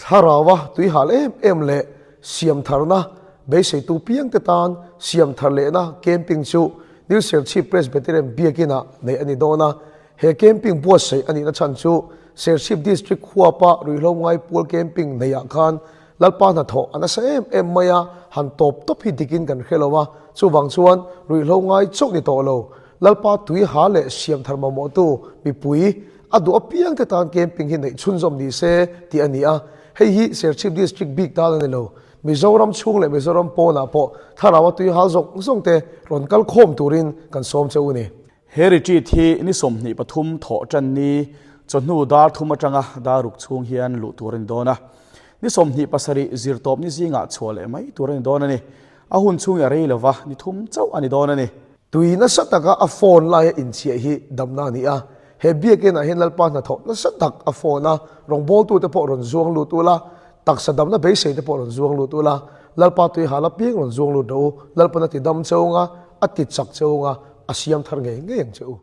Thlaraua tuihal em em leh siamtharna beiseitu piangte tan siamthar lehna camping chu New Serchhip Presbyterian Biakinah neih a ni dawn a. He camping buatsaih a nihna chhan chu Serchhip District huapa ruihhlo ngai pual camping neihah khan Lalpa hnathawh a nasa em em mai a, han tawp tawp hi dikin kan hre lo a, chuvang chuan ruihhlo ngai chauh ni tawh lo. Lalpa tui ha leh siamthar mamawhtu mipui a duh apiangte tan camping hi neih chhunzawm ni se tih a ni a, hei hi Serchhip District bik tan a ni lo. Mizoram chhung leh Mizoram pawnah pawh thlarau a tui hal zawng zawng te rawn kal khawm turin kan sawm che u ni. He retreat hi ni 23 thawh tan ni chawhnu dar thum atanga dar ruk chhung hian luh tur a ni dawn a. Ni 27 zirtawp ni zingah chhuah leh mai tur a ni dawn a ni. A hun chhung hi a rei lova, ni thum chauh a ni dawn a ni. Tui nasa taka a phone laia inchhiah hi damna a ni a. He biakinah hian Lalpa hnathawh nasa tak a phone a, rawngbawltute pawh rawn zuang lut ula, taksa damna beisei te pawh rawn zuang lut ula, Lalpa tui hal apiang rawn zuang lut rawh u, Lalpan a ti dam che unga, a ti chak che unga, a siam thar ngei ngei ang che u.